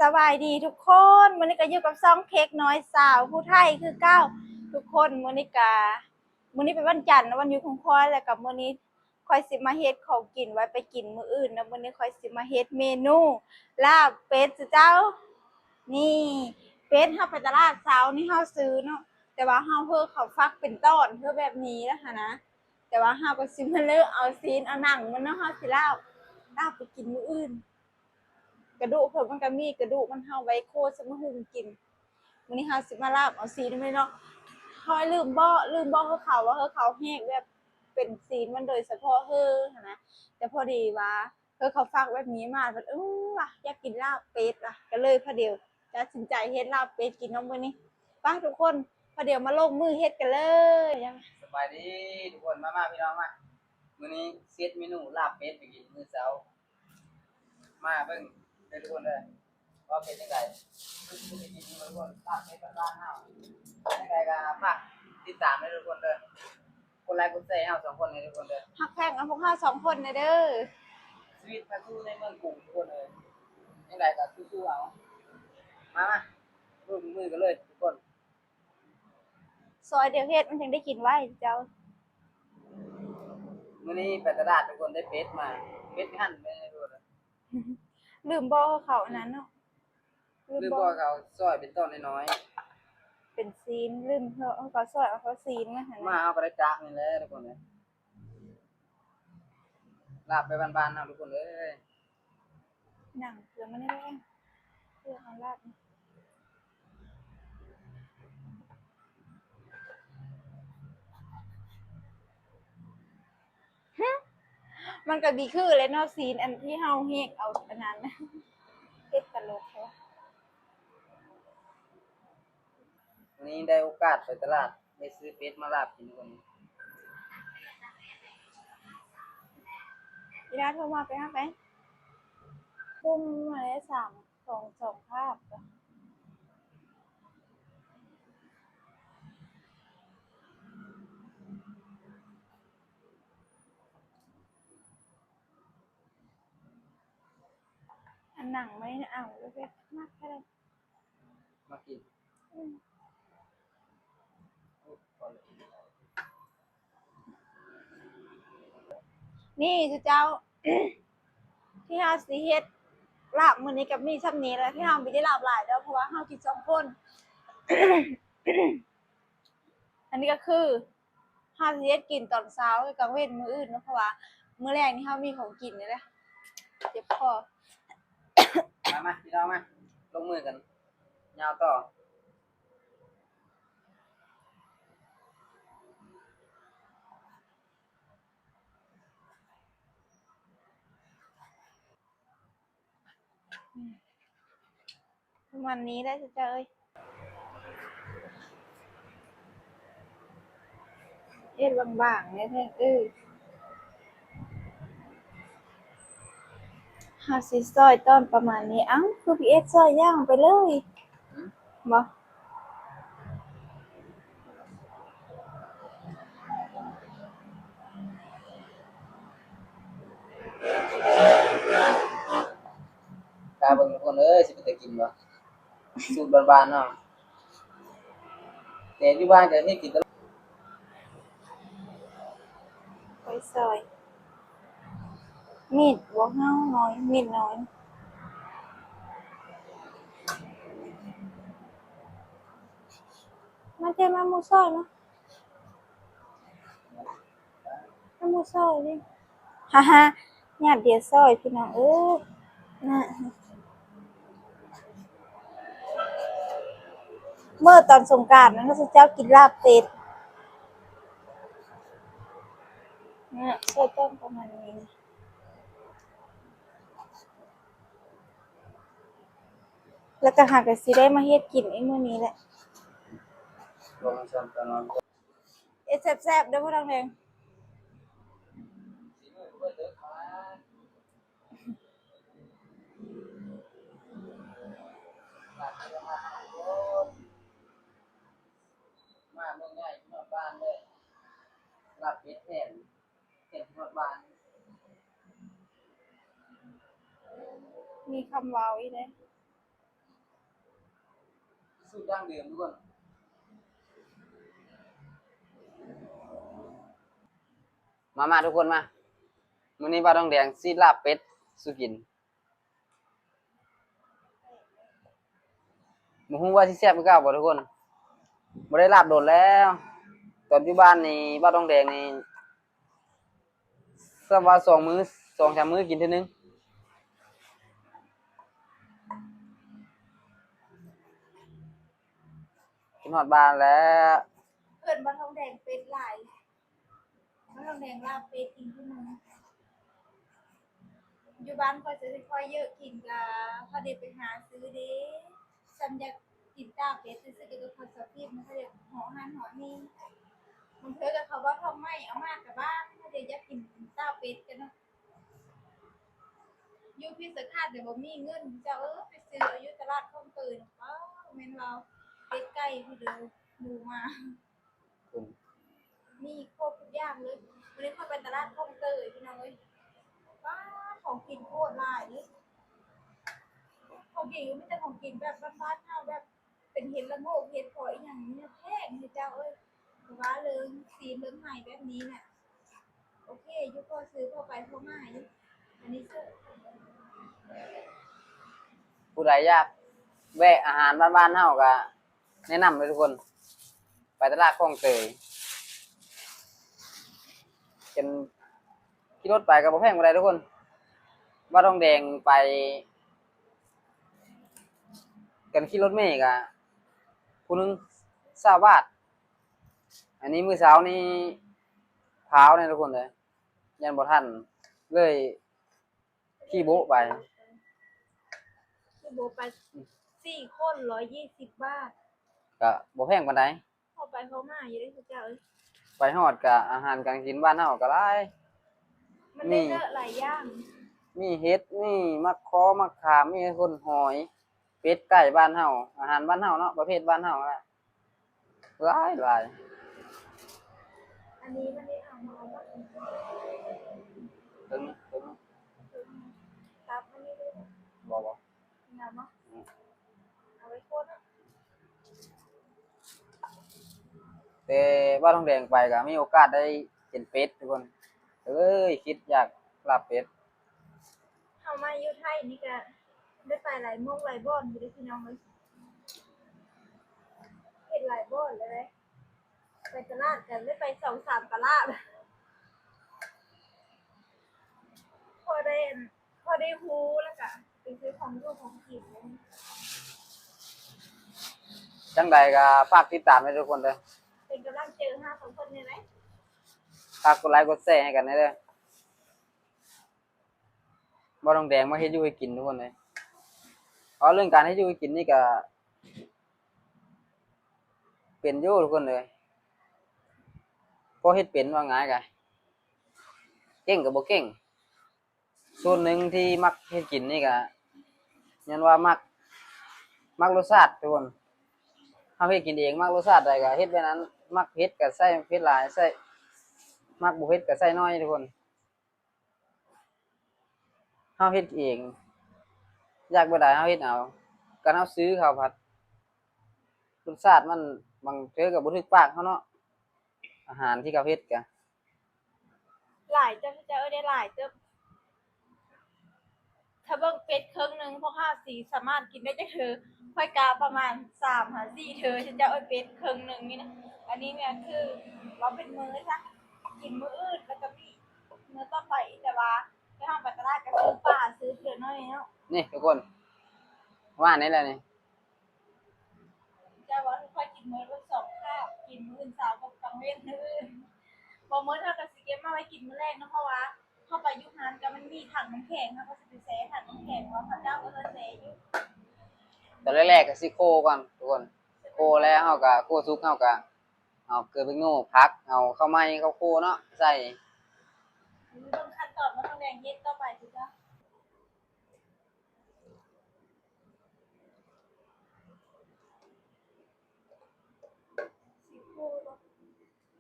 ສະບາຍດີທຸກຄົນ, ມື້ນີ້ກໍຢູ່ກັບຊ່ອງເຄ້ກນ້ອຍສາວຜູ້ໄທຄືເກົ່າ. ທຸກຄົນ, ມື້ນີ້ກະ ມື້ນີ້ເປັນວັນຈັນເນາະ, ວັນຢຸດຂອງຂ້ອຍ, ແລ້ວກໍມື້ນີ້ຂ້ອຍຊິມາເຮັດຂອງກິນໄວ້ໄປກິນມື້ອື່ນເນາະ. ມື້ນີ້ຂ້ອຍຊິມາເຮັດເມນູລາບເປັດສູ່ເຈົ້າ. ນີ້ ເປັດເຮົາໄປຕະຫຼາດເຊົ້ານີ້ເຮົາຊື້ເນາະ, ແຕ່ວ່າເຮົາເຮີເຂົາຟັກເປັນຕອນ ເຮີແບບນີ້ແລ້ວຫັ້ນນະ. ແຕ່ວ່າເຮົາກໍຊິມາເລີກເອົາຊີ້ນເອົາໜັງມັນເນາະ, ເຮົາຊິລາບ ລາບໄປກິນມື້ອື່ນ. ກະດູກເພິ່ນມັນກໍມີ, ກະດູກມັນເຮົາໄວ້ໂຄດໃສ່ໝາກຫຸ່ງກິນ. ມື້ນີ້ເຮົາຊິມາລາບເອົາຊີ້ນນຳເລີຍເນາະ. ຂ້ອຍລືມບອກ ລືມບອກເຮີເຂົາວ່າເຮີເຂົາແຫກແບບເປັນຊີ້ນມັນໂດຍສະເພາະເຮີຫັ້ນນະ, ແຕ່ພໍດີວ່າ ເອີ ເຂົາຝາກແບບນີ້ມາ ເພິ່ນ ເອີ ວ່າຢາກກິນລາບເປັດວ່າ ກໍເລີຍພໍດຽວຕັດສິນໃຈເຮັດລາບເປັດກິນເນາະມື້ນີ້. ໄປທຸກຄົນ, ພໍດຽວມາລົງມືເຮັດກັນເລີຍ. ສະບາຍດີທຸກຄົນ, ມາ ມາພີ່ນ້ອງມາ, ມື້ນີ້ຊິເຮັດເມນູລາບເປັດໄປກິນມື້ເຊົ້າ. ມາເບິ່ງເດີທຸກຄົນເດີ ວ່າເປັນຈັ່ງໃດ ຄືຊິໄດ້ກິນຢູ່ບໍ່ທຸກຄົນ, ລາບເປັດບ້ານໆເຮົາ. ຈັ່ງໃດກໍຝາກຕິດຕາມເດີທຸກຄົນເດີ. ກົດໄລກົດແຊໃຫ້ເຮົາສອງຄົນແດ່ທຸກຄົນເດີ. ຮັກແພງເອົາພວກເຮົາສອງຄົນແດ່ເດີ. ຊີວິດນັກສູ້ໃນເມືອງກຸງທຸກຄົນເອີຍ. ຈັ່ງໃດກໍສູ້ໆເອົາ. ມາ ມາ ລົງມືກັນເລີຍທຸກຄົນ. ຊອຍດຽວເຮັດມັນຈັ່ງໄດ້ກິນໄວເຈົ້າ. ມື້ນີ້ໄປຕະຫຼາດທຸກຄົນ, ໄດ້ເປັດມາ, ເປັດຫັ້ນແມ່ນທຸກຄົນ. ລືມບອກເຂົາອັນນັ້ນເນາະ. ລືມບອກເຂົາຊອຍເປັນຕອນນ້ອຍໆ ເປັນຊີ້ນ, ລືມເຂົາ ເຂົາຊອຍເອົາເຂົ້າຊີ້ນມາຫັ້ນ. ມາເຮົາກໍໄດ້ກະນີ້ແຫຼະທຸກຄົນເອີຍ. ລາບແບບບ້ານໆເຮົາທຸກຄົນເອີຍ. ໜັງເກືອມັນນີ້ແຫຼະ ເພື່ອເອົາລາບ. ຫຶ ມັນກໍຊິຄືແຫຼະເນາະ, ຊີນອັນທີ່ເຮົາເຮັດເອົາອັນນັ້ນ ເຮັດຕະຫຼົກແທ້. ວັນນີ້ໄດ້ໂອກາດໄປຕະຫຼາດ, ໄດ້ຊື້ເປັດມາລາບກິນທຸກຄົນ. ອີລາໂທມາໄປຫາໄປ. ປຸ້ມມາແລ້ວສາມ ສອງ ສອງພາບ. ອັນໜັງໄວ້ເອົາ ແລ້ວແບບມັກເທົ່າໃດ ມາກິນ. ອືມ ນີ້ເຈົ້າ ທີ່ເຮົາຊິເຮັດລາບມື້ນີ້ກໍມີຊ່ຳນີ້ແຫຼະ, ທີ່ເຮົາບໍ່ໄດ້ລາບຫຼາຍດອກ ເພາະວ່າເຮົາກິນສອງຄົນ. ອັນນີ້ກໍຄື ເຮົາຊິເຮັດກິນຕອນເຊົ້າກັບກາງເວັນມື້ອື່ນເນາະ, ເພາະວ່າມື້ແລງນີ້ເຮົາມີຂອງກິນນີ້ແຫຼະ. ເຈັບຄໍ. ມາ ມາ ພີ່ນ້ອງມາ ລົງມືກັນ ຍາວຕໍ່. ປະມານນີ້ແຫຼະເຈົ້າເອີຍ. ເຮັດບາງໆແດ່ແທ້. ເອີ ເຮົາຊິຊອຍຕອນປະມານນີ້. ເອົ້າ ຄືພີ່ເອັດຊອຍຍ່າງໄປເລີຍ. ຫືມ? ບໍ່ ຖ້າເບິ່ງທຸກຄົນເອີຍ ຊິເປັນຕາກິນບໍ່? ສູດບ້ານໆເນາະ, ແຕ່ຢູ່ບ້ານກໍເຮັດກິນຕະຫຼອດ. ໄປຊອຍ. ມີດບໍ່ເຮົານ້ອຍ ມີດນ້ອຍ. ມາເຈົ້າ ມາໝູ່ຊອຍມາ. ທຳມະຊາດນີ້ ຮາຮາ ຍາດດຽວຊອຍ ພີ່ນ້ອງເອີຍ ນະ. ມື້ຕອນສົງການນັ້ນ ເຂົາເຈົ້າກິນລາບເປັດ ນະ ຊອຍຕ້ອງປະມານນີ້. ແລ້ວກໍຫາກໍຊິໄດ້ມາເຮັດກິນອີກມື້ນີ້ແຫຼະ. ເຮັດແຊບໆເດີພໍ່ທອງແດງ. ມາເມືອງໃຫຍ່ ເມືອງບ້ານເລີຍ ລາບເປັດແທ້ ເຮັດຮອດບ້ານ. ມີຄຳເວົ້າອີກເດ້. ສູດດັ້ງເດີມທຸກຄົນ. ມາ ມາທຸກຄົນມາ, ມື້ນີ້ບ່າວທອງແດງຊິລາບເປັດສູ່ກິນ. ບໍ່ຮູ້ວ່າຊິແຊບຄືເກົ່າບໍ່ທຸກຄົນ. ບໍ່ໄດ້ລາບດົນແລ້ວ. ຕອນຢູ່ບ້ານນີ້ ບ່າວທອງແດງນີ້ ສ່ຳວ່າສອງມື້ ສອງສາມມື້ກິນເທື່ອໜຶ່ງ. ກິນຮອດບ້ານແລ້ວ. ເອີ້ນບ່າວທອງແດງເປັດຫຼາຍ. ມັນຕ້ອງແດງລາບເປັດກິນທຸກມື້. ຢູ່ບ້ານຂ້ອຍຈະໄດ້ຄ່ອຍເຍາະກິນ ກະພໍໄດ້ໄປຫາຊື້ເດ້. ຊ່ຳຢາກກິນຕາເປັດຊື່ໆ ກະເຂົາສະປີບ ມັນກະຢາກເຫາະຫັ້ນເຫາະນີ້. ບາງເທື່ອກະເຂົາເວົ້າທ້ອງໄມ້ເອົາມາກະບ້ານ ເຂົາເຈົ້າຢາກກິນຕາເປັດກັນເນາະ. ຢູ່ພິສະຄາດແຕ່ບໍ່ມີເງິນ ເຈົ້າເອີຍ ໄປຊື້ເອົາຢູ່ຕະຫຼາດຄອງເຕີຍ ປ້າ ແມ່ນວ່າເປັດໄກ່ພຸ້ນເດີ ໝູໝາ ມີຄົບທຸກຢ່າງເລີຍ. ມື້ນີ້ຂ້ອຍໄປຕະຫຼາດຄອງເຕີຍ ພີ່ນ້ອງເອີຍ ປ້າ ຂອງກິນໂຄດຫຼາຍເລີຍ. ຂອງກິນກະມີແຕ່ຂອງກິນແບບບ້ານໆເຮົາ ແບບເປັນເຫັດລະໂງກ ເຫັດເຜາະ ອີ່ຫຍັງນີ້ແພງເດ້ເຈົ້າເອີຍ. ແຕ່ວ່າເລື່ອງຊີນເລື່ອງໄຮ່ແບບນີ້ນະ ໂອເຄຢູ່ ພໍຊື້ພໍໄປພໍມາຢູ່. ອັນນີ້ຊື້ ຜູ້ໃດຢາກແວະອາຫານບ້ານໆເຮົາກະແນະນຳເລີຍທຸກຄົນ. ໄປຕະຫຼາດຄອງເຕີຍ ເປັນຂີ່ລົດໄປກະບໍ່ແພງປານໃດທຸກຄົນ. ບ່າວທອງແດງໄປ ກັນຂີ່ລົດເມກະຜູ້ໜຶ່ງຊາວບາດ. ອັນນີ້ມື້ເຊົ້ານີ້ພ້າວແນ່ທຸກຄົນເອີຍ ຢ້ານບໍ່ທັນ ເລີຍຂີ່ໂບະໄປ. ຂີ່ໂບະໄປ ສີ່ຄົນ ຮ້ອຍຊາວບາດ ກະບໍ່ແພງປານໃດ. ພໍໄປພໍມາຢູ່ເດ້ເຈົ້າເອີຍ. ໄປຮອດກະອາຫານການກິນບ້ານເຮົາກະຫຼາຍ ມັນໄດ້ເລີະຫຼາຍຢ່າງ ມີເຫັດ ມີໝາກຄໍໝາກຂາມ ມີຄົນຫອຍ ເປັດໄກ່ບ້ານເຮົາ ອາຫານບ້ານເຮົາເນາະ ປະເພດບ້ານເຮົາຫັ້ນແຫຼະ ຫຼາຍໆ. ອັນນີ້ມັນໄດ້ເອົາມາ ເອົາມາ ເບິ່ງ ເບິ່ງ ຕັບມັນນີ້ເດ້ ບໍ່ ບໍ່ ງາມເນາະ ເອົາໄວ້ຄົນເນາະ. ແຕ່ບ່າວທອງແດງໄປກະມີໂອກາດໄດ້ກິນເປັດທຸກຄົນເອີຍ ຄິດຢາກລາບເປັດ. ເຮົາມາຢູ່ໄທນີ້ກະໄດ້ໄປຫຼາຍໝ່ອງຫຼາຍບ່ອນຢູ່ເດ້ພີ່ນ້ອງເອີຍ ເຫັນຫຼາຍບ່ອນເລີຍ. ໄປຕະຫຼາດກະໄດ້ໄປສອງສາມຕະຫຼາດ ພໍໄດ້ ພໍໄດ້ຮູ້ ແລ້ວກະໄປຊື້ຂອງຢູ່ຂອງກິນ. ຈັ່ງໃດກະຝາກຕິດຕາມໃຫ້ທຸກຄົນເດີ ເປັນກຳລັງໃຈໃຫ້ເຮົາສອງຄົນແດ່ເດີ. ຝາກກົດໄລກົດແຊໃຫ້ກັນແດ່ເດີ. ບ່າວທອງແດງມາເຮັດຢູ່ເຮັດກິນທຸກຄົນເອີຍ. ເວົ້າເລື່ອງການເຮັດຢູ່ເຮັດກິນນີ້ກະເປັນຢູ່ທຸກຄົນເອີຍ ພໍເຮັດເປັນ ເວົ້າງ່າຍກະ ເກັ່ງກະບໍ່ເກັ່ງ. ສ່ວນໜຶ່ງທີ່ມັກເຮັດກິນນີ້ກະຍ້ອນວ່າມັກ ມັກລົດຊາດທຸກຄົນ. ເຮົາເຮັດກິນເອງ ມັກລົດຊາດໃດກະເຮັດແບບນັ້ນ ມັກເຜັດກະໃສ່ເຜັດຫຼາຍ ໃສ່ ມັກບໍ່ເຜັດກະໃສ່ໜ້ອຍທຸກຄົນ. ເຮົາເຮັດເອງ ຢາກແບບໃດເຮົາເຮັດເອົາ. ຄັນເຮົາຊື້ເຂົາພັດ ລົດຊາດມັນບາງເທື່ອກະບໍ່ຖືກປາກເຮົາເນາະ ອາຫານທີ່ເຂົາເຮັດກະ. ຫຼາຍເຕີບ ເຈົ້າເອີຍ ໄດ້ຫຼາຍເຕີບ. ຖ້າເບິ່ງເປັດເຄິ່ງໜຶ່ງ ພວກເຮົາຊິສາມາດກິນໄດ້ຈັກເທື່ອ? ຂ້ອຍກະປະມານສາມຫາສີ່ເທື່ອ ເຈົ້າເອີຍ ເປັດເຄິ່ງໜຶ່ງນີ້ນະ. ອັນນີ້ແມ່ນຄືວ່າເປັນມື້ຊະ ກິນມື້ອື່ນ ແລ້ວກະມີມື້ຕໍ່ໄປອີກ. ແຕ່ວ່າໄປເຮົາໄປຕະຫຼາດກະຊື້ປາ ຊື້ເທື່ອໜ້ອຍເນາະ. ນີ້ທຸກຄົນ ວ່ານີ້ແຫຼະນີ້ ເຈົ້າວ່າຂ້ອຍກິນມື້ລະສອງຄາບ ກິນມື້ອື່ນເຊົ້າກັບກາງເວັນມື້ອື່ນ. ບໍ່ໝົດເຮົາກະຊິເກັບມາໄວ້ກິນມື້ແລງເນາະ ເພາະວ່າເຮົາໄປຢູ່ຮ້ານກະມັນມີຖັງນ້ຳແຂງ ເຮົາກະຊິໄປແຊ່ຖັງນ້ຳແຂງ ເພາະເຂົາເຈົ້າກະເລີຍແຊ່ຢູ່. ຕອນແລກໆກະຊິໂຄກ່ອນທຸກຄົນ ໂຄແລ້ວເຮົາກະ ໂຄສຸກເຮົາກະເອົາເກືອ ແປ້ງນົວ ຜັກ ເອົາເຂົ້າໄມ້ ເຂົ້າໂຄເນາະໃສ່. ເບິ່ງຂັ້ນຕອນວ່ານ້ອງແດງເຮັດຕໍ່ໄປຄືເກົ່າ.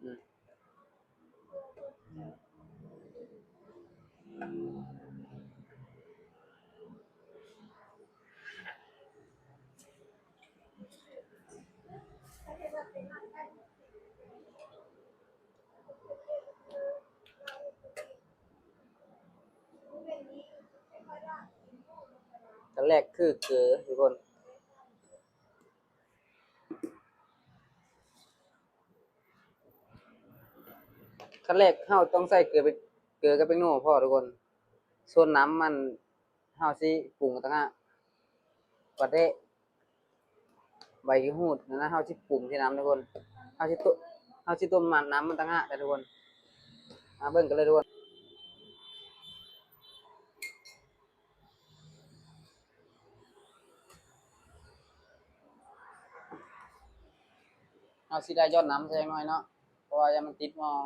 ອືມ. ຂັ້ນແລກຄືເກືອທຸກຄົນ. ຂັ້ນແລກເຮົາຕ້ອງໃສ່ເກືອເປັນ ເກືອກັບແປ້ງນົວພໍທຸກຄົນ. ສ່ວນນ້ຳມັນ ເຮົາຊິປຸງຕ່າງຫາກ. ປາແດກ ໃບຂີ້ຫູດນັ້ນນະ ເຮົາຊິປຸງທີ່ນ້ຳທຸກຄົນ. ເຮົາຊິຕົ້ມ ເຮົາຊິຕົ້ມນ້ຳມັນຕ່າງຫາກເດີທຸກຄົນ. ມາເບິ່ງກັນເລີຍທຸກຄົນ. ເຮົາຊິໄດ້ຢອດນ້ຳໃສ່ຈັກໜ້ອຍເນາະ ເພາະວ່າຢ້ານມັນຕິດໝໍ້.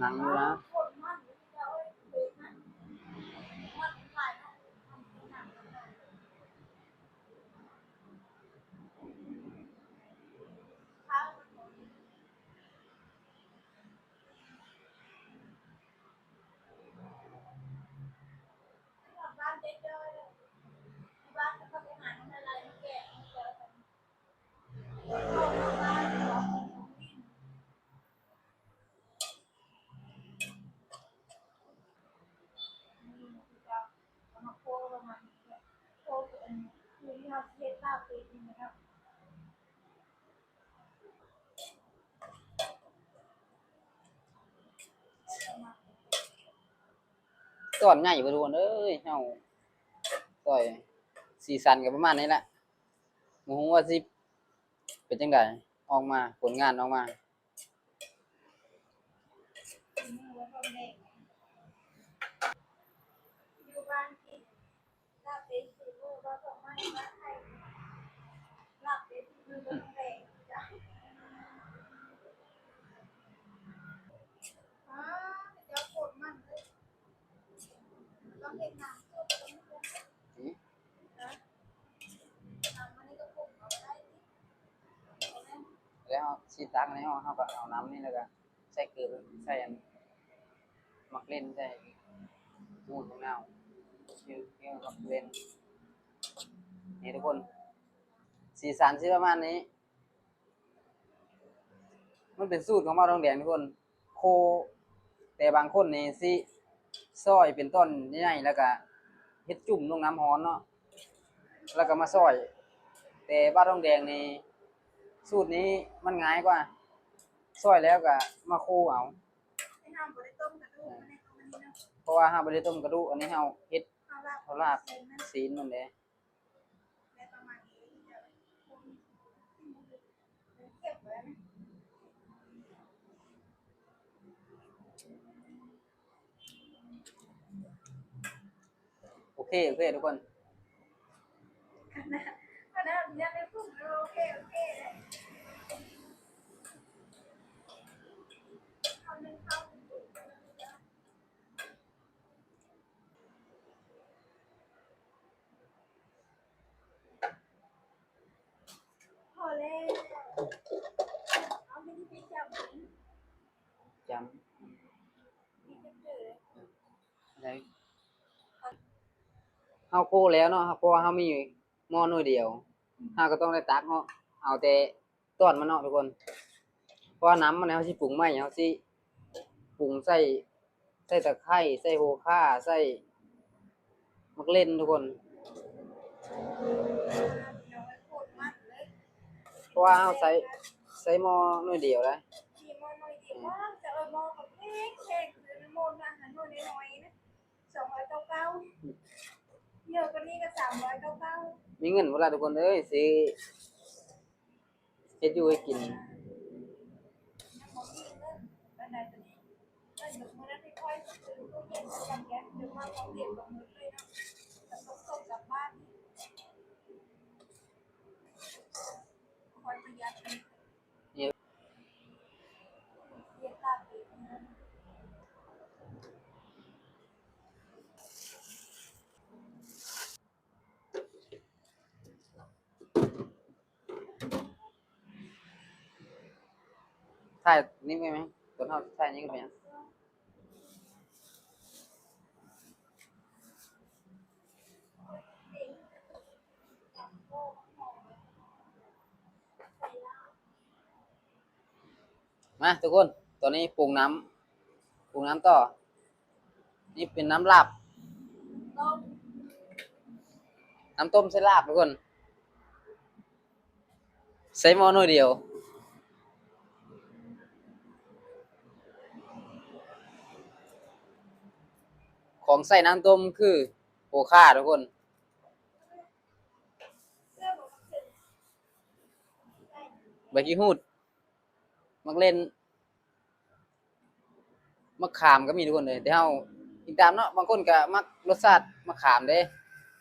ນັ່ງຢູ່ນະ. ຕອນໃຫຍ່ເບິ່ງທຸກຄົນເອີຍ ເຮົາ ໂອ້ຍ ສີສັນກໍປະມານນີ້ແຫຼະ. ບໍ່ຮູ້ວ່າຊິເປັນຈັ່ງໃດ ອອກມາ ຜົນງານອອກມາ. ແລ້ວເຮົາຊິຕັກໃນຫ້ອງ ເຮົາກໍເອົານ້ຳນີ້ ແລ້ວກໍໃສ່ເກືອ ໃສ່ອັນ ໝາກເລັ່ນ ໃສ່ໝູນ ໝາກນາວ ເອີ ໝາກເລັ່ນ. ນີ້ທຸກຄົນ ສີສັນຊິປະມານນີ້. ມັນເປັນສູດຂອງບ່າວທອງແດງທຸກຄົນ ໂຄ ແຕ່ບາງຄົນນີ້ຊິຊອຍເປັນຕອນໃຫຍ່ໆ ແລ້ວກະເຮັດຈຸ້ມລົງນ້ຳຮ້ອນເນາະ ແລ້ວກະມາຊອຍ. ແຕ່ບ່າວທອງແດງນີ້ ສູດນີ້ມັນງ່າຍກວ່າ ຊອຍແລ້ວກະມາໂຄເອົາ ເພາະວ່າເຮົາບໍ່ໄດ້ຕົ້ມກະດູກ ອັນນີ້ເຮົາເຮັດເຮົາລາບຊີ້ນມັນເດ້. ໂອເຄ ໂອເຄ ທຸກຄົນ. ພໍແລ້ວ ເອົາ ມີທີ່ໄປຈ້ຳ ຈ້ຳ ມີຈັກເທື່ອ ໄດ້ ເຮົາໂຄແລ້ວເນາະ ເຮົາ ເພາະວ່າເຮົາມີໝໍ້ໜ່ວຍດຽວ ເຮົາກໍຕ້ອງໄດ້ຕັກເນາະ ເອົາແຕ່ ຕອນມັນເນາະທຸກຄົນ ເພາະວ່ານ້ຳມັນເຮົາຊິປຸງໃໝ່ ເຮົາຊິປຸງໃສ່ ໃສ່ຕະໄຄ ໃສ່ໂຫຂ່າ ໃສ່ໝາກເລັ່ນທຸກຄົນ ເພາະວ່າເຮົາໃຊ້ ໃຊ້ໝໍ້ໜ້ອຍດຽວເດ້ ມີເງິນບໍ່ລະທຸກຄົນເອີຍ ຊິ ເຮັດຢູ່ເຮັດກິນ. ຖ່າຍນີ້ໄດ້ໄໝ? ຕົວເຮົາຖ່າຍນີ້ກໍເປັນຫຍັງ? ມາທຸກຄົນ ຕອນນີ້ປຸງນ້ຳ ປຸງນ້ຳຕໍ່. ນີ້ເປັນນ້ຳລາບ ນ້ຳຕົ້ມໃສ່ລາບທຸກຄົນ ໃສ່ໝໍ້ໜ້ອຍດຽວ. ຂອງໃສ່ນ້ຳຕົ້ມຄືໂຫຄາທຸກຄົນ ໃບຂີ້ຫູດ ໝາກເລັ່ນ ໝາກຂາມກໍມີທຸກຄົນເອີຍ ແຕ່ເຮົາຕິດຕາມເນາະ ບາງຄົນກໍມັກລົດຊາດໝາກຂາມເດ້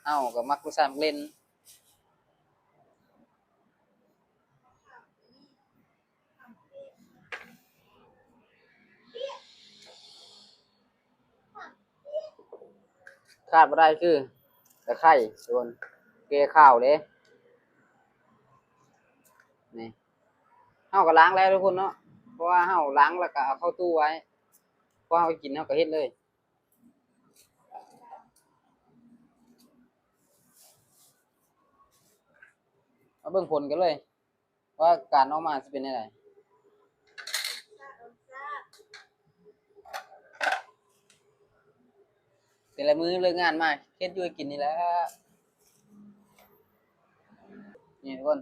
ເຮົາກໍມັກລົດຊາດໝາກເລັ່ນ. ຂາດບໍ່ໄດ້ຄືຕະໄຄ ທຸກຄົນ ແກ່ຄາວເດ້ ນີ້ ເຮົາກໍລ້າງແລ້ວທຸກຄົນເນາະ ເພາະວ່າເຮົາລ້າງແລ້ວກໍເອົາເຂົ້າຕູ້ໄວ້ ພໍເຮົາກິນເຮົາກໍເຮັດເລີຍ. ມາເບິ່ງຜົນກັນເລີຍ ວ່າການອອກມາຊິເປັນແນວໃດ. ແຕ່ລະມື້ເລີກງານມາເຮັດຢູ່ເຮັດກິນນີ້ແຫຼະ ນີ້ທຸກຄົນ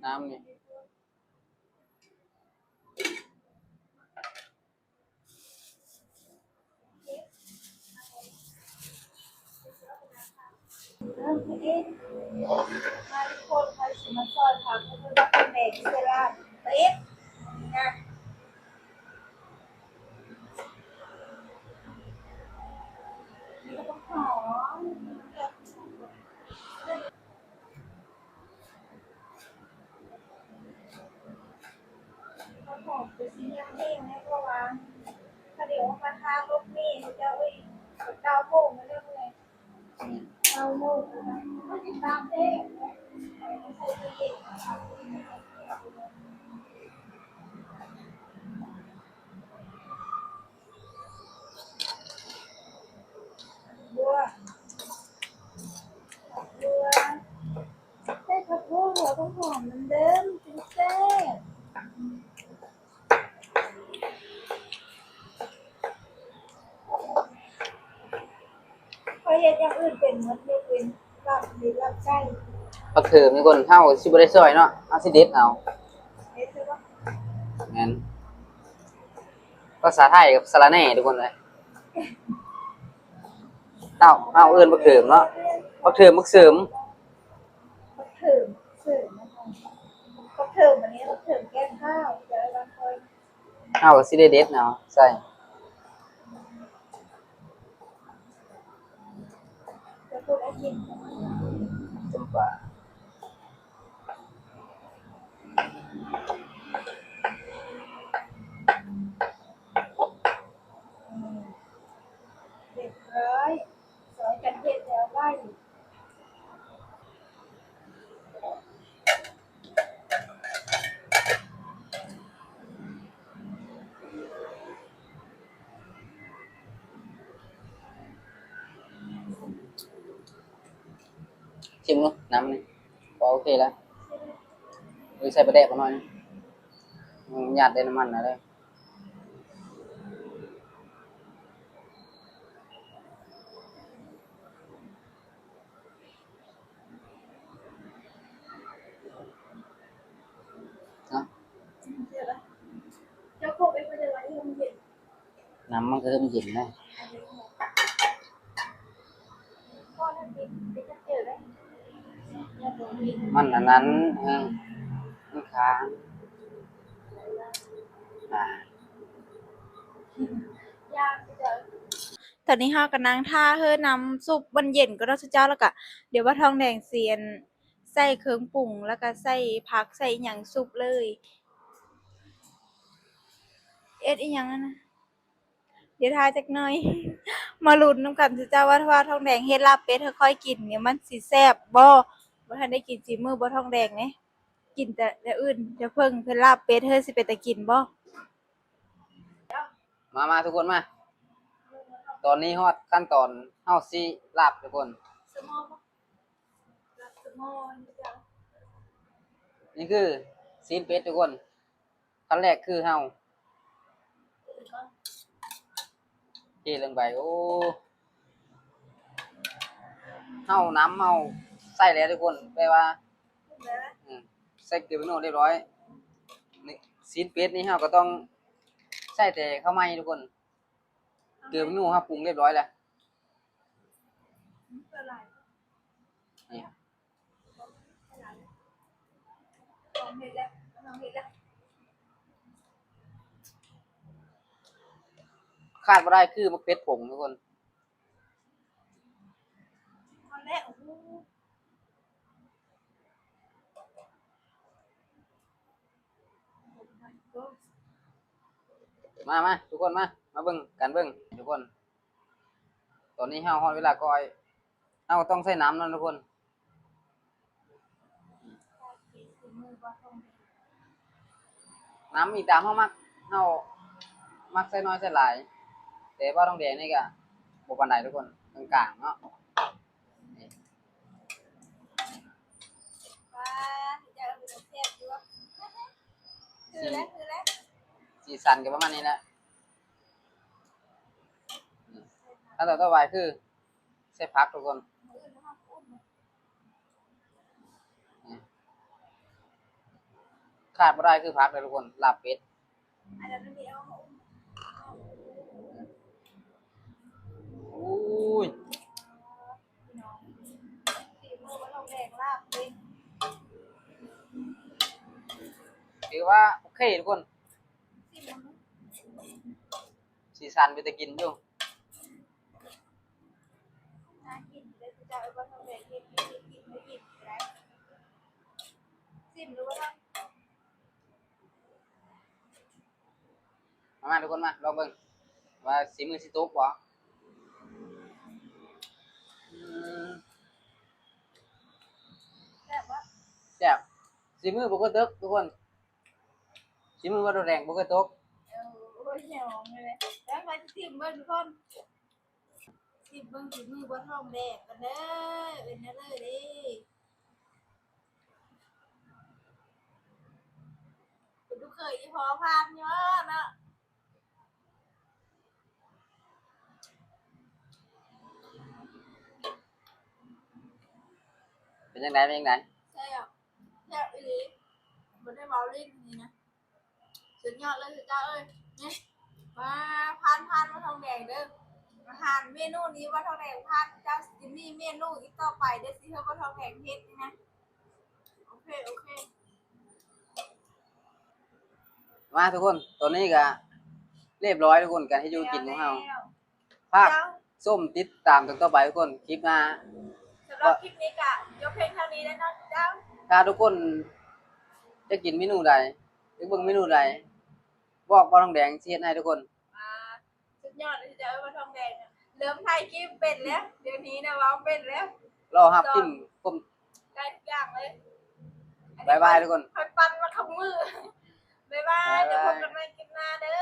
ນ້ຳນີ້. ເອີ ເອີ ມາທຸກຄົນ ຂ້ອຍຊິມາສອນພາເພິ່ນເຮັດແກງເຊລາດ ເອີ ນະ ມີແຕ່ຜັກຫອມ. ເຂົາຂອງໄປຊິຍັງເອງແນ່ ເພາະວ່າເຂົາດຽວມາຖ້າລົດເມ ເຂົາເຈົ້າ ໂອ້ຍ ເກົ້າໂມງແລ້ວເລີຍ ເກົ້າໂມງແລ້ວນະ ຕາມແທ້ ໃສ່ຕູ້ເຢັນ. ບົວ ບົວ ໃສ່ຜັກບົວ ຫົວຫອມນຳເດີ ມັນຈຶ່ງແຊບ. ຂ້ອຍເຮັດຢ່າງອື່ນເປັນໝົດ ຍົກເວັ້ນລາບເປັດ ລາບໄກ່. ບັກເທີມນີ້ຄົນເຮົາຊິບໍ່ໄດ້ຊອຍເນາະ ເຮົາຊິເດັດເອົາ. ເດັດເອົາບໍ່? ແມ່ນ. ພາສາໄທກັບສະລະແໜ່ທຸກຄົນເອີຍ ເຮົາ ເຮົາເອີ້ນບັກເທີມເນາະ ບັກເທີມ ບັກເສີມ ບັກເທີມ ເສີມ ບັກເທີມ ອັນນີ້ບັກເທີມແກ້ງຂາວ ເຈົ້າເອີ້ນວ່າຄ່ອຍ ເຮົາກໍຊິໄດ້ເດັດເອົາໃສ່ ຈະເຮັດໃຫ້ກິນ ຕົ້ມປາ. ຮຽບຮ້ອຍ ຊ່ອຍກັນເຮັດແລ້ວໄວ. ຊິມເບິ່ງນ້ຳນີ້ ກໍໂອເຄແລ້ວ ເອີ ໃສ່ປາແດກມາໜ້ອຍໜຶ່ງ ມັນຫຍາດໄດ້ນ້ຳມັນນະເດີ. ນ້ຳມັນກໍເລີ່ມເຢັນແລ້ວ ມັນອັນນັ້ນ ເອີ ມັນຄ້າງ ອ່າ. ຕອນນີ້ເຮົາກຳລັງຖ້າເຮີນ້ຳຊຸບມັນເຢັນກ່ອນເນາະຊຸເຈົ້າ ແລ້ວກະດຽວວ່າທອງແດງຊິອັນ ໃສ່ເຄື່ອງປຸງ ແລ້ວກະໃສ່ຜັກໃສ່ອີ່ຫຍັງຊຸບເລີຍ. ເຮັດອີ່ຫຍັງຫັ້ນນະ? ດຽວຖ້າຈັກໜ່ອຍ ມາລຸ້ນນຳກັນ ເຈົ້າວ່າ ຖ້າວ່າທອງແດງເຮັດລາບເປັດໃຫ້ຂ້ອຍກິນນີ້ ມັນຊິແຊບບໍ່? ບໍ່ທັນໄດ້ກິນສີມືບໍ່ທອງແດງເດ້ ກິນແຕ່ແນວອື່ນ ແຕ່ເພິ່ງເຮັດລາບເປັດ ເຮີຊິເປັນຕາກິນບໍ່? ມາ ມາທຸກຄົນມາ ຕອນນີ້ຮອດຂັ້ນຕອນເຮົາຊິລາບທຸກຄົນ. ນີ້ຄືຊີ້ນເປັດທຸກຄົນ. ຂັ້ນແລກຄືເຮົາເທລົງໄປ. ໂອ້ ເຮົານ້ຳເຮົາໃສ່ແລ້ວທຸກຄົນ ແປວ່າ ອືມ ໃສ່ເກືອແປ້ງນົວລຽບຮ້ອຍ. ຊີ້ນເປັດນີ້ເຮົາກໍຕ້ອງໃສ່ແຕ່ເຂົ້າໃໝ່ທຸກຄົນ. ເກືອແປ້ງນົວເຮົາປຸງລຽບຮ້ອຍແລ້ວ. ນີ້ ຂາດບໍ່ໄດ້ຄືໝາກເຜັດຜົງທຸກຄົນ. ມາ ມາ ທຸກຄົນມາ ມາເບິ່ງກັນເບິ່ງທຸກຄົນ. ຕອນນີ້ເຮົາຮອດເວລາກ້ອຍ ເຮົາຕ້ອງໃສ່ນ້ຳເນາະທຸກຄົນ. ນ້ຳມີຕາມເຮົາມັກ ເຮົາມັກໃສ່ໜ້ອຍໃສ່ຫຼາຍ ແຕ່ວ່າທອງແດງນີ້ກະບໍ່ປານໃດທຸກຄົນ ກາງໆເນາະ. ວ່າຈະເອົາໄປແຊບຢູ່ ຄືແຫຼະ ຄືແຫຼະ ສີສັນກໍປະມານນີ້ແຫຼະ. ຂັ້ນຕອນຕໍ່ໄປຄືໃສ່ຜັກທຸກຄົນ. ຂາດບໍ່ໄດ້ຄືຜັກເດ້ທຸກຄົນ ລາບເປັດ. ໂອ້ຍ ຖືວ່າໂອເຄທຸກຄົນ ສີສັນເປັນຕາກິນຢູ່. ໜ້າກິນເດີ ເຈົ້າເອີຍ ບໍ່ເທົ່າໃດເຮັດ ເຮັດ ເຮັດກິນ ເຮັດກິນກໍໄດ້. ຊີມດູວ່າ ມາ ມາ ທຸກຄົນມາ ລອງເບິ່ງວ່າສີມືຊິຕົກບໍ່. ອືມ ແຊບບໍ່? ແຊບ. ສີມືບໍ່ເຄີຍຕົກທຸກຄົນ ສີມືບໍ່າທອງແດງບໍ່ເຄີຍຕົກ. ໂອ້ຍ ຍອມເລີຍ ແລ້ວຂ້ອຍຊິຊີມເບິ່ງທຸກຄົນ. ຊີມເບິ່ງຝີມືບ່າວທອງແດງກັນເດີ ເປັນແນວໃດເດ້. ເປັນລູກເຂີຍອີ່ພໍ່ຜ່ານຢູ່ເນາະ. ເປັນຈັ່ງໃດ ເປັນຈັ່ງໃດ? ແຊບ ແຊບອີ່ຫຼີ ບໍ່ໄດ້ເວົ້າຫຼິ້ນນີ້ນະ. ສຸດຍອດເລີຍເຈົ້າເອີຍ. ນີ້ ມາ ຜ່ານ ຜ່ານ ບ່າວທອງແດງເດີ. ອາຫານເມນູນີ້ບ່າວທອງແດງຜ່ານ ເຈົ້າຊິມີເມນູອີກຕໍ່ໄປເດີ ຊິໃຫ້ບ່າວທອງແດງເຮັດນີ້ນະ. ໂອເຄ ໂອເຄ ມາທຸກຄົນ ຕອນນີ້ກະລຽບຮ້ອຍທຸກຄົນ ການເຮັດຢູ່ກິນຂອງເຮົາ. ແລ້ວ ຝາກຊົມຕິດຕາມຕອນຕໍ່ໄປທຸກຄົນ ຄລິບໜ້າ. ສຳລັບຄລິບນີ້ກະຈົບພຽງເທົ່ານີ້ແລ້ວເນາະເຈົ້າ. ຖ້າທຸກຄົນຢາກກິນເມນູໃດ ຢາກເບິ່ງເມນູໃດ ບອກບ່າວທອງແດງຊິເຮັດໃຫ້ທຸກຄົນ. ອ່າ ສຸດຍອດເລີຍເຈົ້າ ບ່າວທອງແດງ ເລີ່ມຖ່າຍຄລິບເປັນແລ້ວ ດຽວນີ້ນະເວົ້າເປັນແລ້ວ ເວົ້າຮັບກິນຄົບ ໄດ້ທຸກຢ່າງເລີຍ. ບາຍບາຍທຸກຄົນ ຂ້ອຍປັ່ນມາທຸກມື້. ບາຍບາຍ ບາຍບາຍ ດຽວພົບກັນໃໝ່ຄລິບໜ້າເດີ.